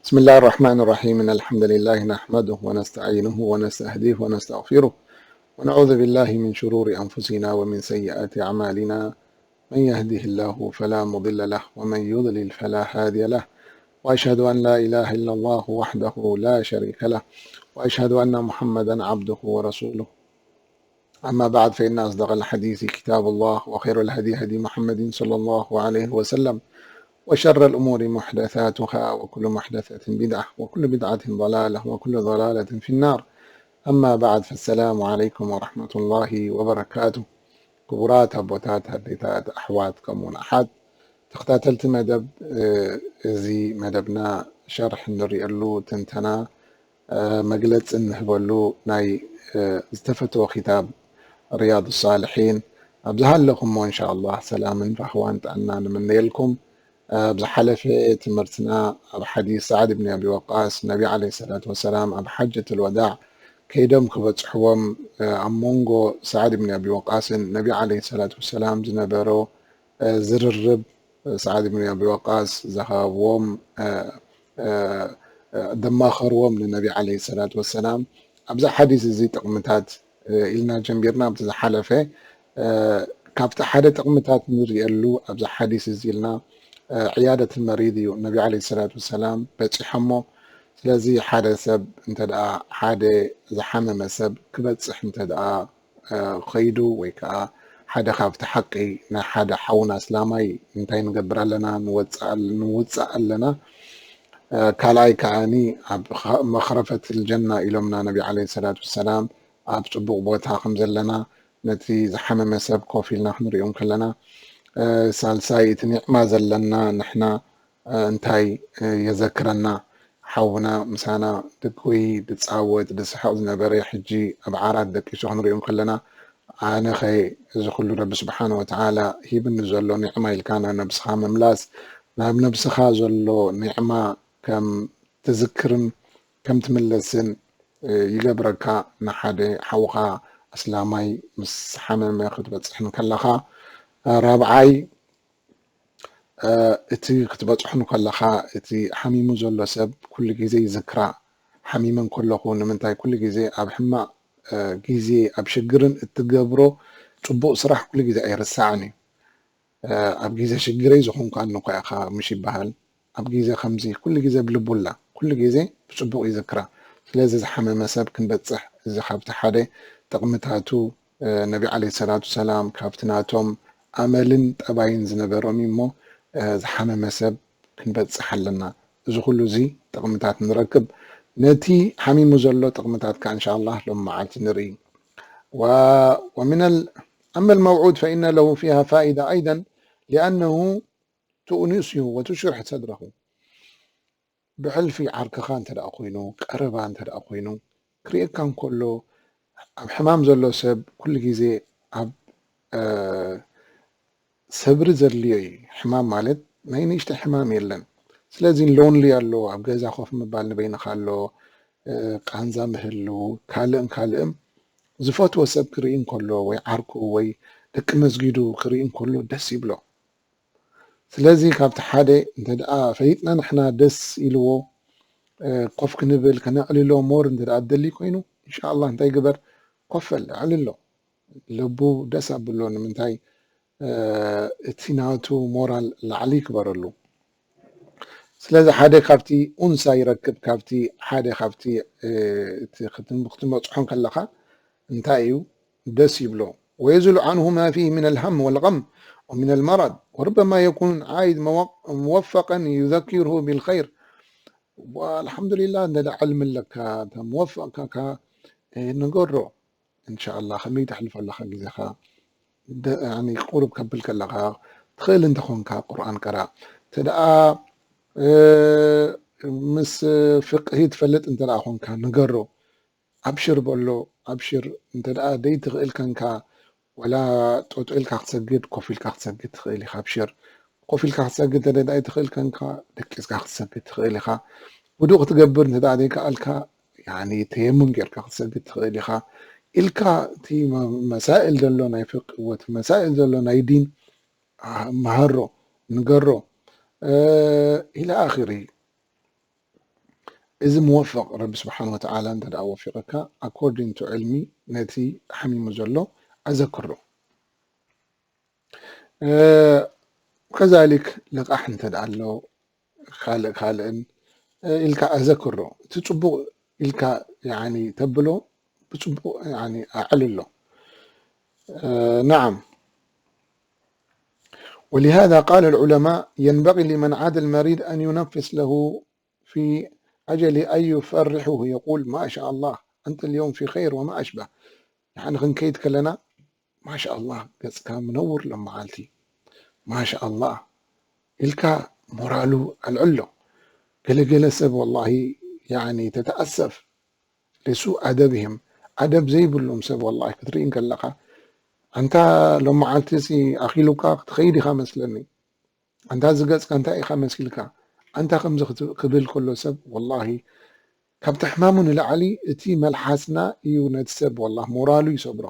بسم الله الرحمن الرحيم. إن الحمد لله نحمده ونستعينه ونستهديه ونستغفره، ونعوذ بالله من شرور أنفسنا ومن سيئات أعمالنا. من يهده الله فلا مضل له، ومن يضلل فلا هادي له. وأشهد أن لا إله إلا الله وحده لا شريك له، وأشهد أن محمدا عبده ورسوله. أما بعد، فإن أصدق الحديث كتاب الله، وخير الهدي هدي محمد صلى الله عليه وسلم، وشر الأمور محدثاتها، وكل محدثة بدعة، وكل بدعة ضلالة، وكل ضلالة في النار. أما بعد، فالسلام عليكم ورحمة الله وبركاته. ክቡራት ኣቦታት፣ ኣዴታት፣ ኣሕዋት፣ ከምኡውን ኣሓት ተኸታተልቲ መደብ፣ እ፣ እዚ መደብና ሸርሒ እንርእየሉ ትንተና፣ እ፣ መግለጺ እንህበሉ ናይ፣ እ፣ ዝተፈትወ ኪታብ ሪያድ ሳልሒን ኣብ ዝሃለኹሞ እንሻ ኣላህ ሰላምን ራህዋን ጥዕና ንምነየልኩም። ኣብ ዝሓለፈ ትምህርትና ኣብ ሓዲስ ሳዕድ ብን ኣቢ ወቃስ ነቢ ዓለይሂ ሰላቱ ወሰላም ኣብ ሓጀቱል ወዳዕ ከይዶም ክበጽሕዎም፣ እ፣ ኣብ መንጎ ሳዕድ ብን ኣቢ ወቃስን ነቢ ዓለይሂ ሰላቱ ወሰላም ዝነበሮ፣ እ፣ ዝርርብ፣ እ፣ ሳዕድ ብን ኣቢ ወቃስ ዝሃብዎም፣ እ፣ እ፣ እ፣ ዘማኸርዎም ንነቢ ዓለይሂ ሰላቱ ወሰላም። ኣብዚ ሓዲስ እዚ ጥቕምታት፣ እ፣ ኢልና ጀሚርና ኣብቲ ዝሓለፈ፣ እ፣ ካብቲ ሓደ ጥቕምታት ንርእየሉ ኣብዚ ሓዲስ እዚ ኢልና፣ እ፣ ዕያደት መሪድ እዩ ነቢ ዓለይሂ ሰላቱ ወሰላም በጺሖሞ። ስለዚ ሓደ ሰብ እንተ ደኣ ሓደ ዝሓመመ ሰብ ክበጽሕ እንተ ደኣ፣ እ፣ ኸይዱ ወይ ከኣ ሓደ ካብቲ ሓቂ ናይ ሓደ ሓውና ኣስላማይ እንታይ ንገብር ኣለና? ንወጽእ ኣል-፣ ንውጽእ ኣለና። እ፣ ካልኣይ ከኣኒ ኣብ ኸ-፣ መኽረፈት ልጀና ኢሎምና ነቢ ዓለይሂ ሰላቱ ወሰላም ኣብ ጽቡቕ ቦታ ከም ዘለና ነቲ ዝሓመመ ሰብ ኮፍ ኢልና ክንሪኦም ከለና፣ እ፣ ሳልሳይ እቲ ኒዕማ ዘለና ንሕና፣ እ፣ እንታይ፣ እ፣ የዘክረና? ሓውና ምሳና ድጎይ፣ ድጻወት፣ ድስሕቕ ዝነበረ ሕጂ ኣብ ዓራት ደቂሱ ክንሪኦም ከለና፣ ኣነኸ እዚ ኩሉ ረቢ ስብሓነ ወተዓላ ሂብኒ ዘሎ ኒዕማ ኢልካ ናብ ነብስኻ ምምላስ፣ ናብ ነብስኻ ዘሎ ኒዕማ ከም ትዝክርን ከም ትምለስን፣ እ፣ ይገብረካ። ንሓደ ሓውኻ ኣስላማይ ምስ ሓመመ ክትበጽሕ እንከለኻ፣ እ፣ ራብዓይ፣ እ፣ እቲ ክትበጽሑ እንከለኻ፣ እቲ ሓሚሙ ዘሎ ሰብ ኩሉ ግዜ ይዝክራ። ሓሚመ እንከለኹ ንምንታይ ኩሉ ግዜ ኣብ ሕማቕ፣ እ፣ ግዜ ኣብ ሽግርን እትገብሮ ጽቡቕ ስራሕ ኩሉ ግዜ ኣይርሳዕን እዩ። እ፣ ኣብ ግዜ ሽግረይ ዝኾንካኒ እኳ ኢኻ ምሽ ይበሃል። ኣብ ግዜ ከምዚ ኩሉ ግዜ ብልቡላ፣ ኩሉ ግዜ ብጽቡቕ ይዝክራ። ስለዚ ዝሓመመ ሰብ ክንበጽሕ፣ እዚ ካብቲ ሓደ ጥቕምታቱ፣ እ፣ ነቢ ዓለይሂ ሰላቱ ሰላም ካብቲ ናቶም ኣመልን ጠባይን ዝነበሮም እዩ እሞ፣ እ፣ ዝሓመመ ሰብ ክንበጽሕ ኣለና። እዚ ኩሉ እዚ ጥቕምታት ንረክብ። ነቲ ሓሚሙ ዘሎ ጥቕምታት ከኣ እንሻ ኣላህ ሎም መዓልቲ ንርኢ። و-، ومن ال-، أما الموعود فإن له فيها فائدة أيضا، لأنه تؤنسه وتشرح صدره. ብሕልፊ ዓርክኻ እንተ ደኣ ኮይኑ፣ ቀረባ እንተ ደኣ ኮይኑ፣ ክርእየካ እንከሎ፣ ኣብ ሕማም ዘሎ ሰብ ኩሉ ግዜ ኣብ፣ እ፣ ሰብሪ ዘድልዮ እዩ። ሕማም ማለት ናይ ንእሽቶ ሕማም የለን። ስለዚ ሎንሊ ኣሎ፣ ኣብ ገዛ ኮፍ ምባል ንበይንኻ ኣሎ፣ እ፣ ቃንዛ ምህሉ፣ ካልእን ካልእን ዝፈትዎ ሰብ ክርኢ እንከሎ፣ ወይ ዓርኩ ወይ ደቂ መስጊዱ ክርኢ እንከሎ ደስ ይብሎ። ስለዚ ካብቲ ሓደ እንተ ደኣ ፈሊጥና ንሕና ደስ ኢልዎ፣ እ፣ ኮፍ ክንብል፣ ከነዕልሎ ሞር እንተ ደኣ ትደሊ ኮይኑ፣ ኢንሻኣላህ እንታይ ግበር? ኮፍ በል፣ ኣዕልሎ። ልቡ ደስ ኣብሎ። ንምንታይ? እ፣ እቲ ናቱ ሞራል ላዕሊ ይግበረሉ። ስለዚ ሓደ ካብቲ ኡንሳ ይረክብ፣ ካብቲ ሓደ ካብቲ፣ እ፣ እቲ ክትም-፣ ክትመጽሖ ከለኻ እንታይ እዩ ደስ ይብሎ? ويزول عنه ما فيه من الهم والغم ومن المرض، وربما يكون عائد مو-، موفقا يذكره بالخير. والحمد لله እንደ ዕልሚ ኣለካ፣ እንተ موفق ካካ፣ እ፣ ንገሮ። እንሻኣላህ ከመይ ተሕልፎ ኣለኻ ግዜኻ? ደ-፣ ያኒ ቁሩብ ከብል ከለኻ ትኽእል እንተኾንካ ቁርኣን ቀራ። እንተ ደኣ፣ እ፣ ምስ ፍቅሂ ትፈልጥ እንተ ደኣ ኾንካ ንገሮ። ኣብሽር በሎ፣ ኣብሽር። እንተ ደኣ ደይትኽእል ከንካ፣ ወላ ጠጦ ኢልካ ክትሰግድ፣ ኮፍ ኢልካ ክትሰግድ ትኽእል ኢኻ። ኣብሽር። ኮፍ ኢልካ ክትሰግድ እንተ ደኣ ኣይትኽእል ከንካ፣ ደቂስካ ክትሰግድ ትኽእል ኢኻ። ውዱእ ክትገብር እንተ ደኣ ዘይከኣልካ፣ ያኒ ተየሙም ጌርካ ክትሰግድ ትኽእል ኢኻ። ኢልካ እቲ መ-፣ መሳእል ዘሎ ናይ ፍቅህ፣ ወቲ መሳእል ዘሎ ናይ ዲን፣ አ-፣ መሃሮ፣ ንገሮ፣ እ፣ ኢለ ኣኺሪ። እዚ ምወፈቕ ረቢ ስብሓን ወተዓላ እንተ ደኣ ወፊቐካ፣ ኣኮርዲንግ ቱ ዕልሚ ነቲ ሓሚሙ ዘሎ ኣዘክሮ። ከዛሊክ ልቓሕ እንተ ደኣ ኣሎ፣ ካልእ ካልእን ኢልካ ኣዘክሮ። እቲ ጽቡቕ ኢልካ ያኒ ተብሎ ብጽቡቕ ያኒ ኣዕልሎ። نعم. ولهذا قال العلماء: ينبغي لمن عاد المريض أن ينفس له في أجل أن يفرحه، يقول: ما شاء الله، أنت اليوم في خير وما أشبه. يعني ክንከይድ ከለና ما شاء الله ገጽካ ምነውር ሎም መዓልቲ ما شاء الله ኢልካ ሞራሉ ኣልዕሎ። ገለገለ ሰብ ወላሂ ያኒ ተተኣሰፍ لسوء أدبهم ኣደብ ዘይብሎም ሰብ ወላሂ ክትርኢ እንከለኻ ኣንታ ሎም መዓልቲ ሲ ኣኺሉካ ክትኸይድ ኢኻ መስለኒ ኣንታ ዝገጽካ እንታይ ኢኻ መሲልካ ኣንታ ከምዚ ክብል ከሎ ሰብ ወላሂ ካብቲ ሕማሙ ንላዕሊ እቲ መልሓስና እዩ ነቲ ሰብ ወላ ሞራሉ ይሰብሮ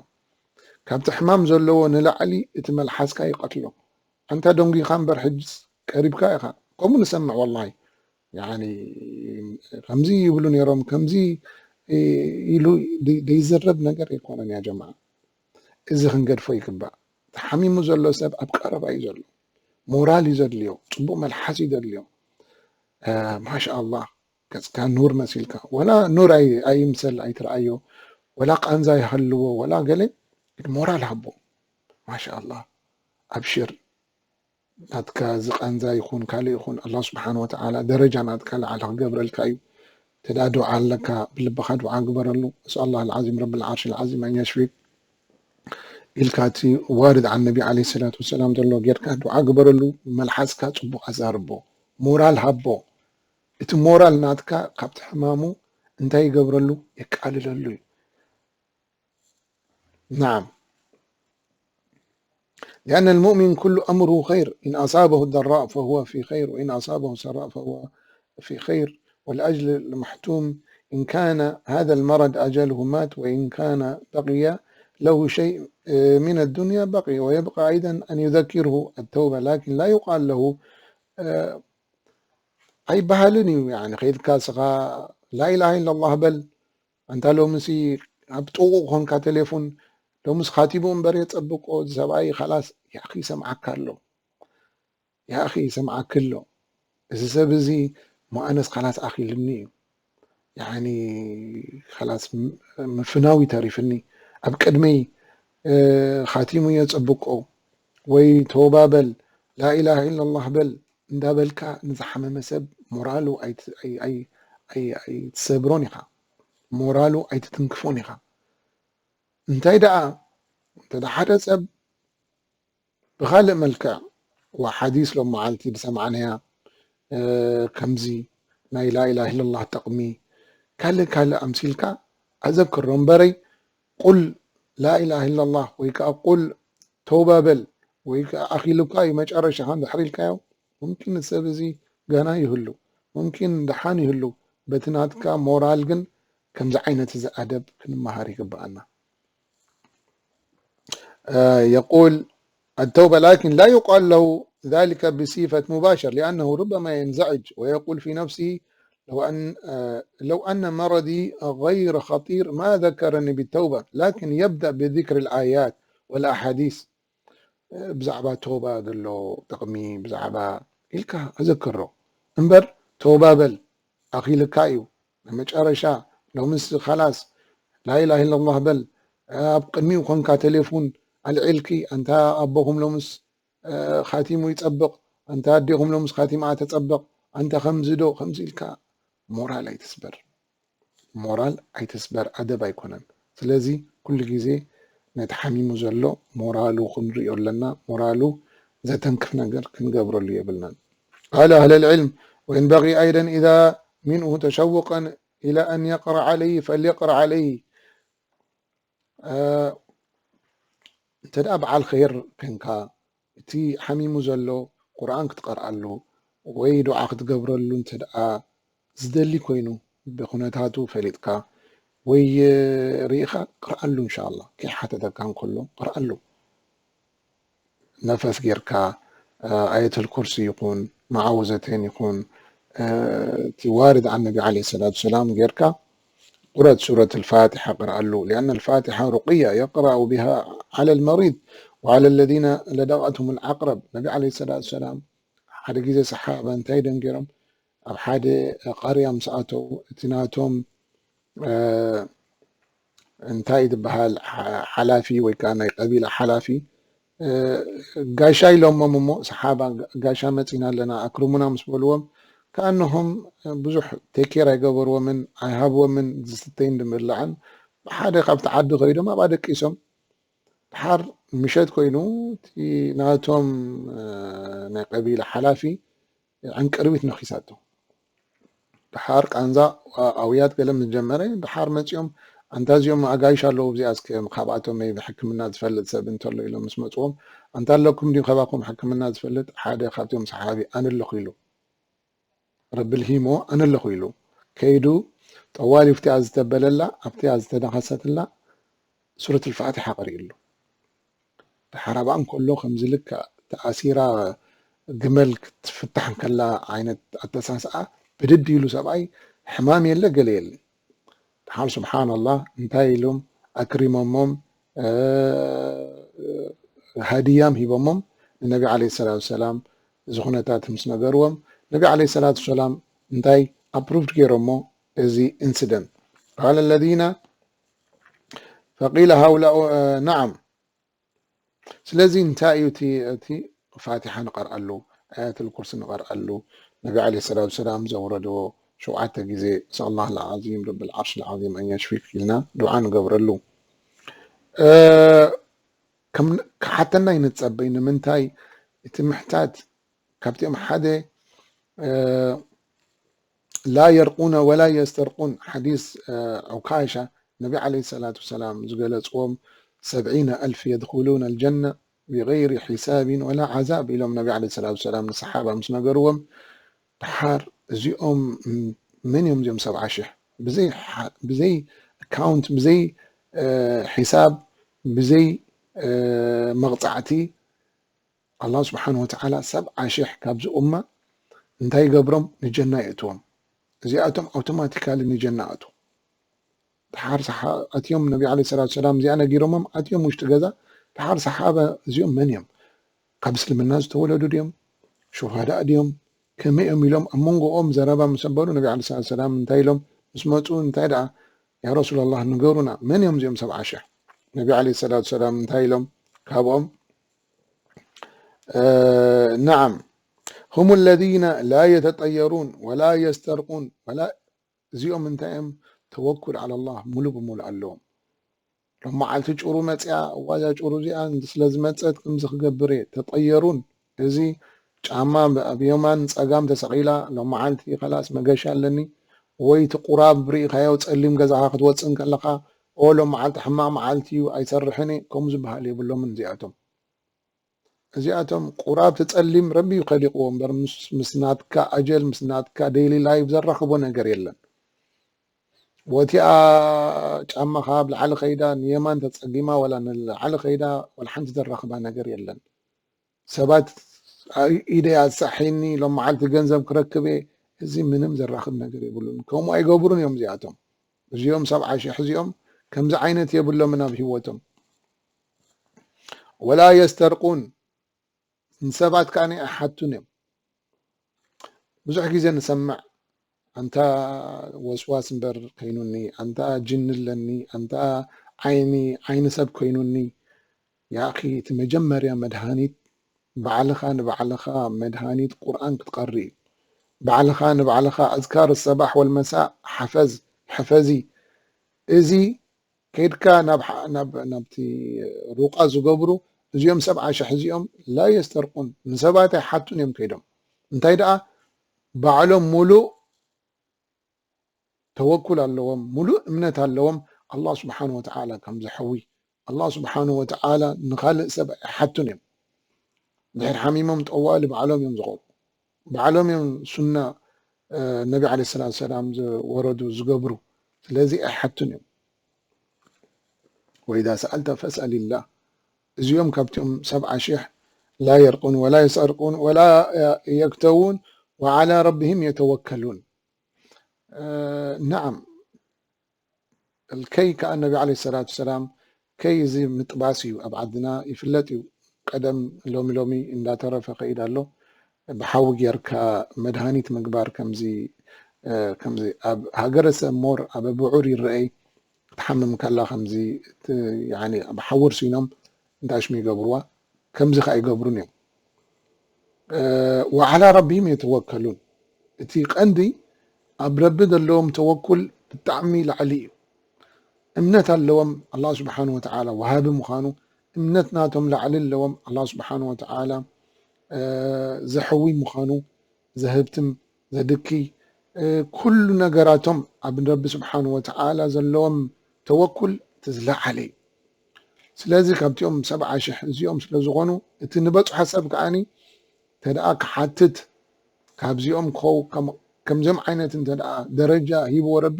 ካብቲ ሕማም ዘለዎ ንላዕሊ እቲ መልሓስካ ይቐትሎ ኣንታ ደንጒኻ እምበር ሕጅስ ቀሪብካ ኢኻ ከምኡ ንሰምዕ ወላሂ ከምዚ ይብሉ ነይሮም ከምዚ ኢሉ ዘይዘረብ ነገር ኣይኮነን ያ ጀማዓ እዚ ክንገድፎ ይግባእ ተሓሚሙ ዘሎ ሰብ ኣብ ቀረባ እዩ ዘሎ ሞራል እዩ ዘድልዮ፣ ጽቡቕ መልሓስ እዩ ዘድልዮ። ማሻኣላህ ገጽካ ኑር መሲልካ፣ ወላ ኑር ኣይምሰል ኣይትርኣዮ፣ ወላ ቃንዛ ይሃልዎ፣ ወላ ገለ ሞራል ሃቦ። ማሻኣላህ ኣብሽር፣ ናትካ እዚ ቃንዛ ይኹን ካልእ ይኹን ኣላህ ስብሓን ወተዓላ ደረጃ ናትካ ላዕሊ ክገብረልካ እዩ። ተዳ ዱዓ ኣለካ ብልብኻ ዱዓ ግበረሉ። እስኣላህ ልዓዚም ረብል ዓርሽ ልዓዚም ኣን የሽፊክ። ኢልካ እቲ ዋርድ ዓን ነቢ ዓለይሂ ሰላቱ ወሰላም ዘሎ ጌርካ ዱዓ ግበረሉ፣ መልሓስካ ጽቡቕ ኣዛርቦ፣ ሞራል ሃቦ። እቲ ሞራል ናትካ ካብቲ ሕማሙ እንታይ ይገብረሉ? የቃልለሉ እዩ። نعم. لأن المؤمن كل أمره خير، إن أصابه الضراء فهو في خير، وإن أصابه سراء فهو في خير، والأجل المحتوم، إن كان هذا المرض أجله مات، وإن كان بقي له شيء، آه، من الدنيا بقي، ويبقى أيضا أن يذكره التوبة، لكن لا يقال له، آه، ኣይበሃልን እዩ። يعني ከይድካ ስኻ لا إله إلا الله በል፣ ኣንታ ሎምሲ ኣብ ጥቑ ኮንካ ቴሌፎን ሎምስ ካቲቡ እምበር የጸብቆ እዚ ሰብኣይ ኻላስ ያኺ ይሰምዓካ ኣሎ ያኺ ይሰምዓክ ኣሎ እዚ ሰብ እዚ ሞ ኣነስ ኻላስ ኣኺልኒ እዩ ያኒ ኻላስ ምፍናው ይተሪፍኒ ኣብ ቅድመይ ኻቲሙ የጸብቆ ወይ ተወባበል لا إله إلا الله በል እንዳበልካ ንዝሓመመ ሰብ ሞራሉ ኣይትሰብሮን ኢኻ ሞራሉ ኣይትትንክፎን ኢኻ እንታይ ደኣ እንተ ሓደ ሰብ ብኻልእ መልክዕ ወሓዲስ ሎም መዓልቲ ዝሰማዕናያ ከምዚ ናይ ላኢላህ ኢለላህ ጥቕሚ ካልእ ካልእ ኣምሲልካ ኣዘክሮ እምበረይ ቁል ላኢላህ ኢለላህ ወይ ከዓ ቁል ተውባ በል ወይ ከዓ ኣኺሉካ እዩ መጨረሻኻ እንድሕር ኢልካዮ ሙምኪን ሰብ እዚ ገና ይህሉ ሙምኪን ደሓን ይህሉ በቲ ናትካ ሞራል ግን ከምዚ ዓይነት እዚ ኣደብ ክንመሃር ይግብኣና የቁል التوبة لكن لا يقال له ذلك بصفة مباشر لأنه ربما ينزعج ويقول في نفسه لو أن لو أن مرضي غير خطير ما ذكرني بالتوبة لكن يبدأ بذكر الآيات والأحاديث ብዛዕባ ቶባ ዘሎ ጥቕሚ ብዛዕባ ኢልካ ኣዘክሮ እምበር ቶባ በል ኣኺልካ እዩ መጨረሻ ሎምስ ኻላስ ላኢላህ ኢላላህ በል ኣብ ቅድሚኡ ኮንካ ቴሌፉን ኣልዒልኪ ኣንታ ኣቦኹም ሎምስ ኻቲሙ ይጸብቕ ኣንታ ኣዴኹም ሎምስ ኻቲምኣ ተጸብቕ ኣንታ ከምዚ ዶ ከምዚ ኢልካ ሞራል ኣይትስበር ሞራል ኣይትስበር ኣደብ ኣይኮነን ስለዚ ኩሉ ግዜ ነቲ ሓሚሙ ዘሎ ሞራሉ ክንሪኦ ኣለና ሞራሉ ዘተንክፍ ነገር ክንገብረሉ የብልናን قال أهل العلم وينبغي أيضا إذا منه تشوقا إلى أن يقرأ عليه فليقرأ عليه እንተ ደኣ በዓል ኸይር ኮንካ እቲ ሓሚሙ ዘሎ ቁርኣን ክትቀርኣሉ ወይ ዱዓ ክትገብረሉ እንተ ደኣ ዝደሊ ኮይኑ ብኩነታቱ ፈሊጥካ ወይ ርኢኻ ቅርኣሉ እንሻላ ከይሓተተካ እንከሎ ቅርኣሉ ነፈስ ጌርካ ኣየተል ኩርሲ ይኹን መዓወዘተን ይኹን እቲ ዋርድ عن النبي عليه الصلاة والسلام ጌርካ ቁረጽ ሱረት الفاتحة ቅርኣሉ። لأن الفاتحة رقية يقرأ بها على المريض وعلى الذين لدغتهم العقرب. ነቢ عليه الصلاة والسلام ሓደ ግዜ ሰሓባ እንታይ ደንገሮም ኣብ ሓደ ቃርያ ምስ ኣተው እቲ ናቶም እንታይ ትበሃል ሓላፊ ወይ ከዓ ናይ ቀቢላ ሓላፊ ጋሻ ኢሎሞም እሞ ሰሓባ ጋሻ መፂና ኣለና ኣክርሙና ምስ በልዎም ከኣንሆም ብዙሕ ቴኬር ኣይገበርዎምን ኣይሃብዎምን ዝስተይን ድምላዕን ብሓደ ካብቲ ዓዲ ከይዶም ኣብኣ ደቂሶም ድሓር ምሸት ኮይኑ እቲ ናቶም ናይ ቀቢላ ሓላፊ ዕንቅርቢት ነኺሳቶ። ድሓር ቃንዛ ኣውያት ገለ ምስ ጀመረ ድሓር መፂኦም ኣንታ እዚኦም ኣጋይሽ ኣለዉ እዚኣ እስከ ካብኣቶም ይ ሕክምና ዝፈልጥ ሰብ እንተሎ ኢሎም ምስ መፅዎም ኣንታ ኣለኩም ድዩ ካባኩም ሕክምና ዝፈልጥ ሓደ ካብቶም ሰሓቢ ኣነ ኣለኹ ኢሉ ረብል ሂሞ ኣነ ኣለኹ ኢሉ ከይዱ ጠዋሊ ኣብቲኣ ዝተበለላ ኣብቲኣ ዝተደኸሰትላ ሱረት ልፋቲሓ ቀሪእሉ ድሓር ኣብኣ እንከሎ ከምዚ ልክዕ ተኣሲራ ግመል ክትፍታሕ እንከላ ዓይነት ኣተሳስኣ ብድድ ኢሉ ሰብኣይ ሕማም የለ ገለ የለ ድሓር ስብሓንላህ እንታይ ኢሎም ኣክሪሞሞም ሃዲያም ሂቦሞም ንነቢ ዓለ ሰላት ሰላም እዚ ኩነታት ምስ ነገርዎም ነቢ ዓለ ሰላት ሰላም እንታይ ኣፕሩቭድ ገይሮሞ እዚ ኢንሲደንት ቃለ ለዚነ ፈቂለ ሃውላ ናዓም ስለዚ እንታይ እዩ እቲ ፋቲሓ ንቐርኣሉ ኣያት ልኩርሲ ንቐርኣሉ ነቢ ዓለ ሰላት ሰላም ዘውረድዎ ሸውዓተ ግዜ ስኣላህ ልዓዚም ረብ ልዓርሽ ልዓዚም ኣን የሽፊክ ኢልና ዱዓ ንገብረሉ ክሓተና ይንፀበይ ንምንታይ እቲ ምሕታት ካብቲኦም ሓደ ላ የርቁነ ወላ የስተርቁን ሓዲስ ዑካሻ ነቢ ዓለ ሰላት ወሰላም ዝገለፅዎም ሰብዒነ ኣልፍ የድኩሉነ ልጀነ ብገይሪ ሒሳብን ወላ ዓዛብ ኢሎም ነቢ ዓለ ሰላት ወሰላም ንሰሓባ ምስ ነገርዎም ድሓር እዚኦም መን እዮም እዚኦም ሰብዓ ሽሕ ብዘይ ኣካውንት ብዘይ ሒሳብ ብዘይ መቕፃዕቲ ኣላህ ስብሓን ወተዓላ ሰብዓ ሽሕ ካብዚ ኡማ እንታይ ይገብሮም ንጀና የእትዎም እዚኣቶም ኣውቶማቲካሊ ንጀና ኣቱ ድሓር ኣትዮም ነቢ ዓለ ሰላት ሰላም እዚኣ ነጊሮሞም ኣትዮም ውሽጢ ገዛ ድሓር ሰሓበ እዚኦም መን እዮም ካብ እስልምና ዝተወለዱ ድዮም ሹሃዳእ ድዮም ከመይ እዮም ኢሎም ኣብ መንጎኦም ዘረባ ምስ ኣበሉ ነቢ ዓለ ሰላት ሰላም እንታይ ኢሎም ምስ መፁ እንታይ ደኣ ያ ረሱላ ላህ ንገሩና መን እዮም እዚኦም ሰብዓ ሽሕ ነቢ ዓለ ሰላት ሰላም እንታይ ኢሎም ካብኦም ናዓም هم الذين لا يتطيرون ولا يسترقون ولا እዚኦም እንታይ እዮም ተወኩል على الله ሙሉ ብሙሉ ኣለዎም ሎም መዓልቲ ጭሩ መፅያ እዋዛ ጭሩ እዚኣ ስለ ዝመፀት ከምዚ ክገብር እየ ተጠየሩን እዚ ጫማ ኣብ የማን ፀጋም ተሰቒላ ሎም መዓልቲ ከላስ መገሻ ኣለኒ ወይ እቲ ቁራብ ርኢኻዮ ፀሊም ገዛኻ ክትወፅእ እንከለኻ ኦ ሎም መዓልቲ ሕማቕ መዓልቲ እዩ ኣይሰርሕን እየ ከምኡ ዝበሃል የብሎምን እዚኣቶም እዚኣቶም ቁራብ ትጸሊም ረቢ እዩ ከሊቕዎ እምበር ምስ ናትካ ኣጀል ምስ ናትካ ዴይሊ ላይፍ ዘራኽቦ ነገር የለን ወቲኣ ጫማኻ ኣብ ላዕሊ ኸይዳ ንየማን ተጸጊማ ወላ ንላዕሊ ኸይዳ ወላ ሓንቲ ዘራኽባ ነገር የለን ሰባት ኢደይ ኣሳሒኒ ሎም መዓልቲ ገንዘብ ክረክብ እየ እዚ ምንም ዘራኽብ ነገር የብሉን ከምኡ ኣይገብሩን እዮም እዚኣቶም እዚኦም ሰብዓ ሽሕ እዚኦም ከምዚ ዓይነት የብሎምን ኣብ ህይወቶም ወላ የስተርቁን ንሰባት ከኣ ኣይሓቱን እዮም ብዙሕ ግዜ ንሰምዕ ኣንታ ወስዋስ እምበር ኮይኑኒ ኣንታ ጅኒ ኣለኒ ኣንታ ዓይኒ ዓይኒ ሰብ ኮይኑኒ ያኺ እቲ መጀመርያ መድሃኒት ባዕልኻ ንባዕልኻ መድሃኒት ቁርኣን ክትቀሪ እዩ ባዕልኻ ንባዕልኻ ኣዝካር ሰባሕ ወልመሳእ ሓፈዝ ሕፈዚ እዚ ከይድካ ናብቲ ሩቃ ዝገብሩ እዚኦም ሰብዓ ሽሕ እዚኦም ላ የስተርቁን ንሰባት ኣይሓቱን እዮም ከይዶም እንታይ ደኣ ባዕሎም ሙሉእ ተወኩል ኣለዎም ሙሉእ እምነት ኣለዎም ኣላህ ስብሓን ወተዓላ ከም ዝሐዊ ኣላህ ስብሓን ወተዓላ ንኻልእ ሰብ ኣይሓቱን እዮም ድሕር ሓሚሞም ጠዋሊ ባዕሎም እዮም ዝቐሩ ባዕሎም እዮም ሱና ነቢ ዓለ ሰላት ሰላም ዝወረዱ ዝገብሩ ስለዚ ኣይሓቱን እዮም ወኢዛ ሰኣልተ ፈስኣልላህ እዚኦም ካብቶም ሰብዓ ሽሕ ላ የርቁን ወላ የሰርቁን ወላ የክተውን وعلى ربهم يتوكلون. نعم. الكي كأن النبي عليه الصلاة والسلام كي زي مطباسي أبعدنا يفلت قدم لومي لومي إن لا ترى فقيد له. ብሓዊ ጌርካ መድሃኒት ምግባር ከምዚ ከምዚ ኣብ ሃገረ ሰብ ሞር ኣብ ብዑር ይረአይ ክትሓምም ከላ ከምዚ ብሓዊ ርሲኖም እንታሽሚ ይገብርዋ። ከምዚ ከዓ ይገብሩን እዮም። وعلى ربهم يتوكلون። እቲ ቀንዲ ኣብ ረቢ ዘለዎም ተወኩል ብጣዕሚ ላዕሊ እዩ። እምነት ኣለዎም ኣላ ስብሓን ወተዓላ ወሃቢ ምዃኑ። እምነት ናቶም ላዕሊ ኣለዎም ኣላ ስብሓን ወተዓላ ዘሕዊ ምዃኑ፣ ዘህብትም ዘድኪ ኩሉ ነገራቶም ኣብ ረቢ ስብሓን ወተዓላ ዘለዎም ተወኩል እቲ ዝለዓለ እዩ። ስለዚ ካብቲኦም ሰብዓ ሽሕ እዚኦም ስለ ዝኾኑ እቲ ንበፅሖ ሰብ ከዓኒ ተደኣ ክሓትት ካብዚኦም ክኸው ከምዚኦም ዓይነት እንተ ደኣ ደረጃ ሂብዎ ረቢ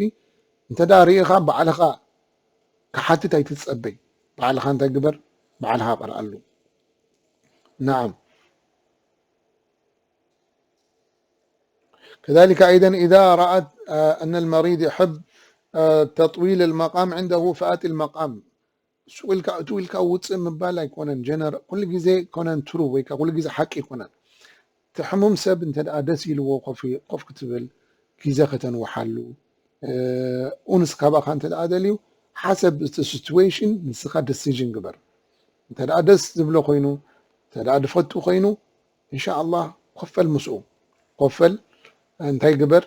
እንተ ደኣ ርኢኻ ባዕልኻ ክሓትት ኣይትጸበይ። ባዕልኻ እንታይ ግበር? ባዕልኻ ቀርኣሉ። نعم. كذلك أيضا إذا رأت أن المريض يحب تطويل المقام عنده فأت المقام. ሱቕ ኢልካ እትው ኢልካ ውፅእ ምባል ኣይኮነን ጀነር ኩሉ ግዜ ኮነን ትሩ ወይ ኩሉ ግዜ ሓቂ ኣይኮነን። እቲ ሕሙም ሰብ እንተ ደኣ ደስ ኢልዎ ኮፍ ክትብል ግዜ ከተንውሓሉ ኡንስ ካባኻ እንተ ደኣ ደልዩ ሓሰብ እቲ ሲትዌሽን ንስኻ ደሲዥን ግበር። እንተ ደኣ ደስ ዝብሎ ኮይኑ እንተ ደኣ ድፈቱ ኮይኑ እንሻ ኣላህ ኮፈል ምስኡ ኮፈል እንታይ ግበር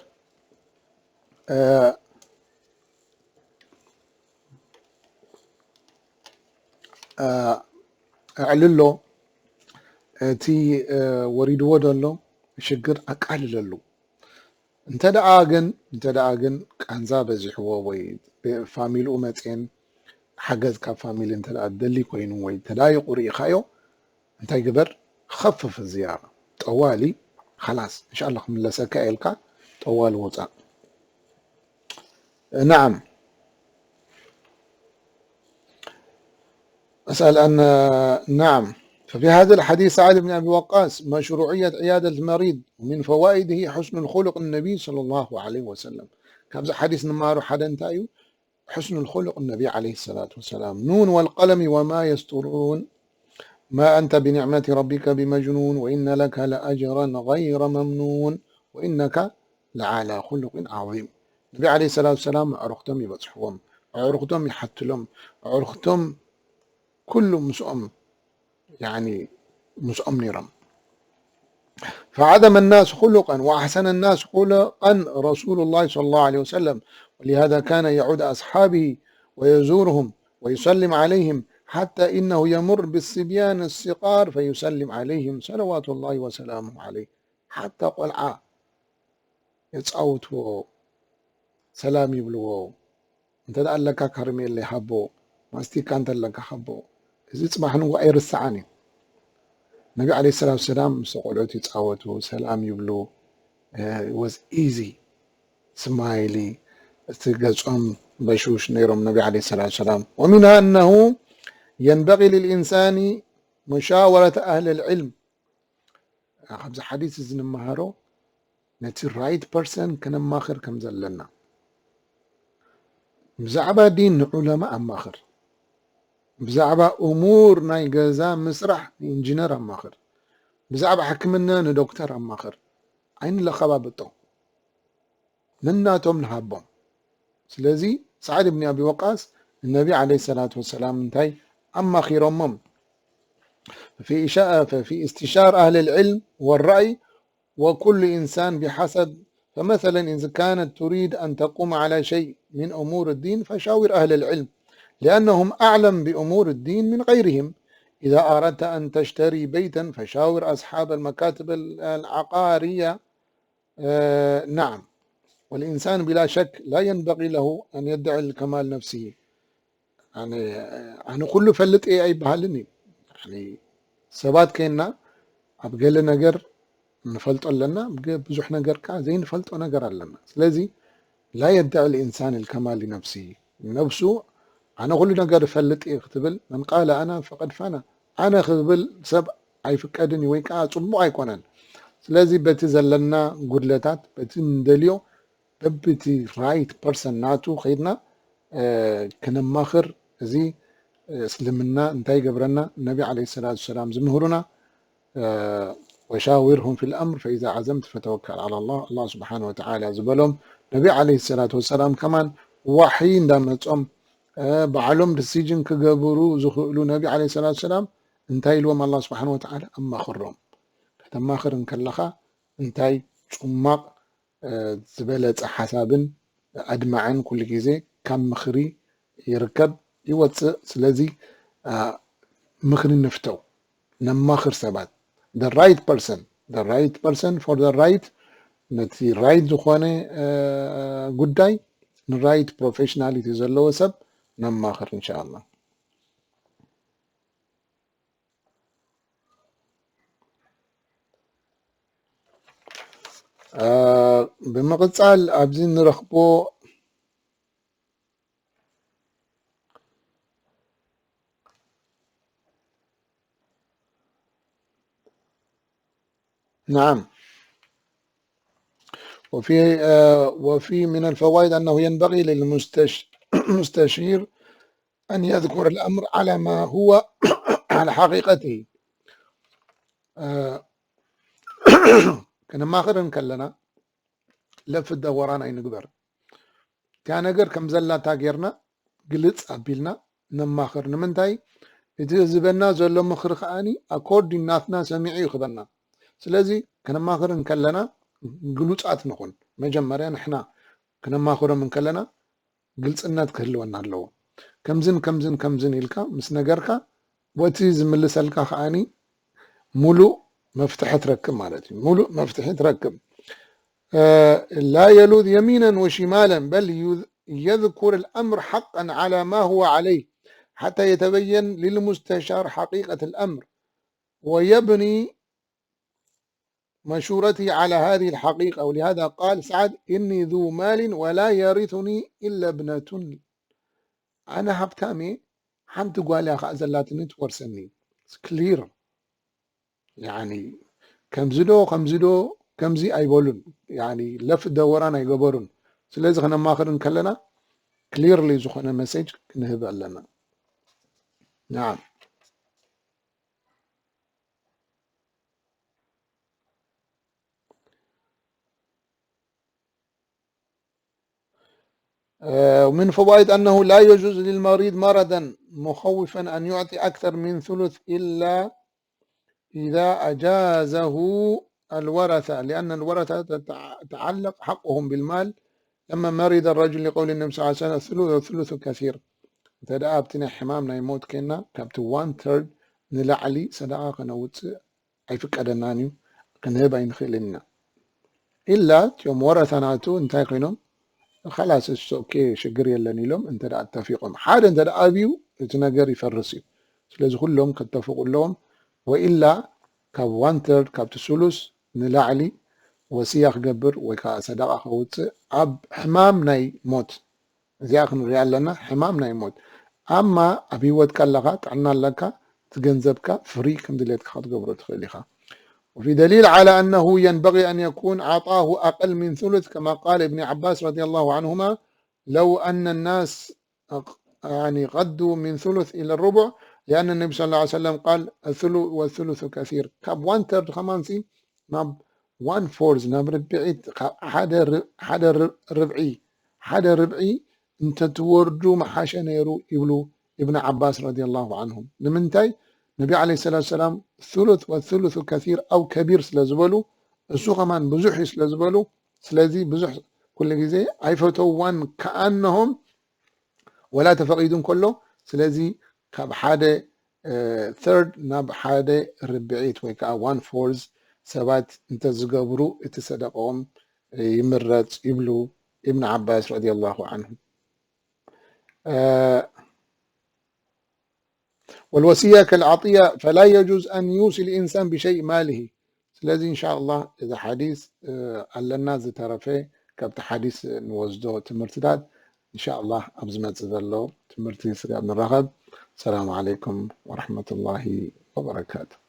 ኣዕልሎ እቲ ወሪድዎ ዘሎ ሽግር ኣቃልለሉ። እንተ ደኣ ግን እንተ ደኣ ግን ቃንዛ በዚሕዎ ወይ ፋሚልኡ መፅኤን ሓገዝ ካብ ፋሚሊ እንተ ደኣ ደሊ ኮይኑ ወይ ተዳይቑ ርኢኻዮ እንታይ ግበር ኸፍፍ ዝያራ ጠዋሊ ኸላስ እንሻላ ክምለሰካ ኢልካ ጠዋሊ ውፃእ። نعم. أسأل أن نعم. ففي هذا الحديث سعد بن أبي وقاص مشروعية عيادة المريض ومن فوائده حسن الخلق النبي صلى الله عليه وسلم. ካብዚ ሓዲስ ንማሩ ሓደ እንታይ እዩ? حسن الخلق النبي عليه الصلاة والسلام. نون والقلم وما يسطرون. ما أنت بنعمة ربك بمجنون وإن لك لأجرا غير ممنون وإنك لعلى خلق عظيم. ነቢ عليه الصلاة والسلام ኣዕሩኽቶም ይበፅሕዎም፣ ኣዕሩኽቶም ይሓትሎም፣ ኣዕሩኽቶም ኩሉ ምስኦም يعني ምስኦም ነይሮም። فعظم الناس خلقا وأحسن الناس خلقا رسول الله صلى الله عليه وسلم، ولهذا كان يعود أصحابه ويزورهم ويسلم عليهم، حتى إنه يمر بالصبيان الصغار فيسلم عليهم صلوات الله وسلامه عليه. حتى ቆልዓ የፃውትዎ፣ ሰላም ይብልዎ። እንተ ኣለካ ከርሜለ ሃቦ፣ ማስቲካ እንተ ኣለካ ሃቦ። እዚ ፅባሕ ንግሆ ኣይርሳዕን እዩ። ነቢ ዓለይሂ ሰላቱ ሰላም ምስ ቆልዑት ይፃወቱ፣ ሰላም ይብሉ። Was easy smiley፣ እቲ ገፆም በሽውሽ ነይሮም ነቢ ዓለይሂ ሰላቱ ሰላም። ومنها أنه ينبغي للإنسان مشاورة أهل العلم። ካብዚ ሓዲስ እዚ ንመሃሮ ነቲ right person ከነማኽር ከም ዘለና። ብዛዕባ ዲን ንዑለማ ኣማኽር። ብዛዕባ እሙር ናይ ገዛ ምስራሕ ንኢንጂነር ኣማኽር። ብዛዕባ ሕክምና ንዶክተር ኣማኽር። ኣይንለኸባብጦ። ነናቶም ንሃቦም። ስለዚ ሳዕድ ብን ኣቢ ወቃስ ንነቢ ዓለይሂ ሰላቱ ወሰላም እንታይ ኣማኺሮሞም? في إشا-، في استشار أهل العلم والرأي وكل إنسان بحسب. فمثلا إذا كانت تريد أن تقوم على شيء من أمور الدين فشاور أهل العلم لأنهم أعلم بأمور الدين من غيرهم. إذا أردت أن تشتري بيتا فشاور أصحاب المكاتب العقارية. نعم. والإنسان بلا شك لا ينبغي له أن يدعي الكمال نفسه. ኣነ ኩሉ ፈልጥ እየ ኣይበሃልን እዩ። ሰባት ከይና ኣብ ገለ ነገር ንፈልጦ ኣለና፣ ብዙሕ ነገር ከዓ ዘይንፈልጦ ነገር ኣለና። ስለዚ لا يدعي الإنسان الكمال لنفسه. ነብሱ ኣነ ኩሉ ነገር እፈልጥ እየ ክትብል من قال أنا فقد فنى። ኣነ ክብል ሰብ ኣይፍቀድን እዩ ወይ ከዓ ፅቡቕ ኣይኮነን። ስለዚ በቲ ዘለና ጉድለታት፣ በቲ ንደልዮ፣ በብቲ right person ናቱ ከይድና፣ እ፣ ክነማኽር። እዚ፣ እ፣ እስልምና እንታይ ይገብረና? ነቢ ዓለይሂ ሰላቱ ወሰላም ዝምህሩና፣ እ፣ "ወሻዊርሁም ፊል ኣምር ፈኢዛ ዓዘምት ፈተወከል ዓላ ላህ"፣ ኣላህ ስብሓነ ወተዓላ ዝበሎም ነቢ ዓለይሂ ሰላቱ ወሰላም ከማን ዋሕይ እንዳመጾም፣ እ፣ ባዕሎም ዲሲዥን ክገብሩ ዝኽእሉ ነቢ ዓለይሂ ሰላቱ ወሰላም እንታይ ኢልዎም ኣላህ ስብሓነ ወተዓላ? ኣማኽሮም። ከተማኽር እንከለኻ እንታይ ጹማቕ፣ እ፣ ዝበለጸ ሓሳብን ኣድማዕን ኩሉ ግዜ ካብ ምኽሪ ይርከብ፣ ይወጽእ። ስለዚ፣ እ፣ ምኽሪ ንፍተው፣ ነማኽር ሰባት። The right person, the right person for the right፣ ነቲ ራይት ዝኾነ፣ እ፣ ጉዳይ፣ ንራይት ፕሮፌሽናሊቲ ዘለዎ ሰብ ነማኽር፣ ኢንሻኣላህ። እ፣ ብምቕጻል ኣብዚ ንረኽቦ نعم. وفي، آه، وفي من الفوائد أنه ينبغي للمستش-، المستشير أن يذكر الأمر على ما هو على حقيقته. آه، ከነማኽር እንከለና ለፍ ደወራን ኣይንግበር። እታ ነገር ከም ዘላታ ጌርና ግልጽ ኣቢልና ነማኽር። ንምንታይ? እቲ ዝህበና ዘሎ ምኽሪ ከኣኒ ኣኮርዲን ናትና ሰሚዑ እዩ ክበና። ስለዚ ከነማኽር እንከለና ግሉጻት ንኹን። መጀመርያ ንሕና ክነማኽሮም እንከለና ግልጽነት ክህልወና ኣለዎ። ከምዝን ከምዝን ከምዝን ኢልካ ምስ ነገርካ፣ በቲ ዝምልሰልካ ከኣኒ ሙሉእ መፍትሒ ትረክብ ማለት እዩ። ሙሉእ መፍትሒ ትረክብ። እ፣ لا يلوذ يمينا وشمالا، بل يذ-، يذكر الأمر حقا على ما هو عليه حتى يتبين للمستشار حقيقة الأمر ويبني مشورته على هذه الحقيقة. ولهذا قال سعد: إني ذو مال ولا يرثني إلا ابنة. ኣነ ሃብታም እየ፣ ሓንቲ ጓል እያ ከኣ ዘላትኒ ትወርሰኒ። It's clear። ያኒ፣ ከምዚ ዶ፣ ከምዚ ዶ፣ ከምዚ ኣይበሉን። ያኒ፣ ለፍ ደወራን ኣይገበሩን። ስለዚ ከነማኽር እንከለና ክሊርሊ ዝኾነ መሴጅ ክንህብ ኣለና። ናዓም። آه، ومن فوائد أنه لا يجوز للمريض مرضا مخوفا أن يعطي أكثر من ثلث إلا إذا أجازه الورثة، لأن الورثة تتع-، تعلق حقهم بالمال. لما مرض الرجل لقول النبي صلى الله عليه وسلم: "الثلث والثلث كثير". እንተ ደኣ ኣብቲ ናይ ሕማም ናይ ሞት ኬና ካብቲ ዋን ተርድ ንላዕሊ ሰደቓ ከነውፅእ ኣይፍቀደናን እዩ፣ ክንህብ ኣይንኽእልን ኢና። ኢላ እቲኦም ወረታ ናቱ እንታይ ኮይኖም? ኻላስ፣ it's okay፣ ሽግር የለን ኢሎም እንተ ደኣ ኣተፊቖም፣ ሓደ እንተ ደኣ ኣብዩ እቲ ነገር ይፈርስ እዩ። ስለዚ ኩሎም ከተፍቑ ኣለዎም። ወኢላ ካብ ዋን ተርድ፣ ካብቲ ሱሉስ ንላዕሊ ወስያ ክገብር ወይ ከዓ ሰደቓ ከውፅእ ኣብ ሕማም ናይ ሞት እዚኣ ክንሪኣ ኣለና፣ ሕማም ናይ ሞት። ኣማ ኣብ ህይወት ከለኻ፣ ጥዕና ኣለካ፣ እቲ ገንዘብካ ፍሪ ከም ድሌትካ ክትገብሮ ትኽእል ኢኻ። وفي دليل على أنه ينبغي أن يكون عطاؤه أقل من ثلث، كما قال ابن عباس رضي الله عنهما: "لو أن الناس، يعني، قدوا من ثلث إلى الربع، لأن النبي صلى الله عليه وسلم قال: الثلث والثلث كثير". ካብ ዋን ተርድ ከማንሲ ናብ ዋን ፎርዝ፣ ናብ ርብዒት፣ ካብ ሓደ ር-፣ ሓደ ር-፣ ርብዒ፣ ሓደ ርብዒ እንተትወርዱ ምሓሸ ነይሩ ይብሉ እብን ዓባስ ረዲየላሁ ዓንሁም። ንምንታይ? ነቢ ዓለይሂ ሰላቱ ሰላም ثلث والثلث كثير أو كبير ስለ ዝበሉ፣ እሱ ከማን ብዙሕ እዩ ስለ ዝበሉ፣ ስለዚ ብዙሕ ኩሉ ግዜ ኣይፈተውዋን ከኣነሆም ወላ ተፈቒዱ እንከሎ፣ ስለዚ ካብ ሓደ፣ እ፣ ተርድ ናብ ሓደ ርብዒት ወይ ከዓ ዋን ፎርዝ ሰባት እንተዝገብሩ እቲ ሰደቃኦም ይምረጽ ይብሉ ኢብን ዓባስ ረዲየላሁ ዓንሁ። እ፣ والوصية كالعطية فلا يجوز أن يوصي الإنسان بشيء ماله. ስለዚ እንሻ ኣላህ እዚ ሓዲስ፣ እ፣ ኣለና፣ ዝተረፈ ካብቲ ሓዲስ ንወስዶ ትምህርትታት እንሻ ኣላህ ኣብ ዝመጽእ ዘሎ ትምህርቲ ስጋብ ንራኸብ። ሰላም ዓለይኩም ወረሕመቱላሂ ወበረካቱ።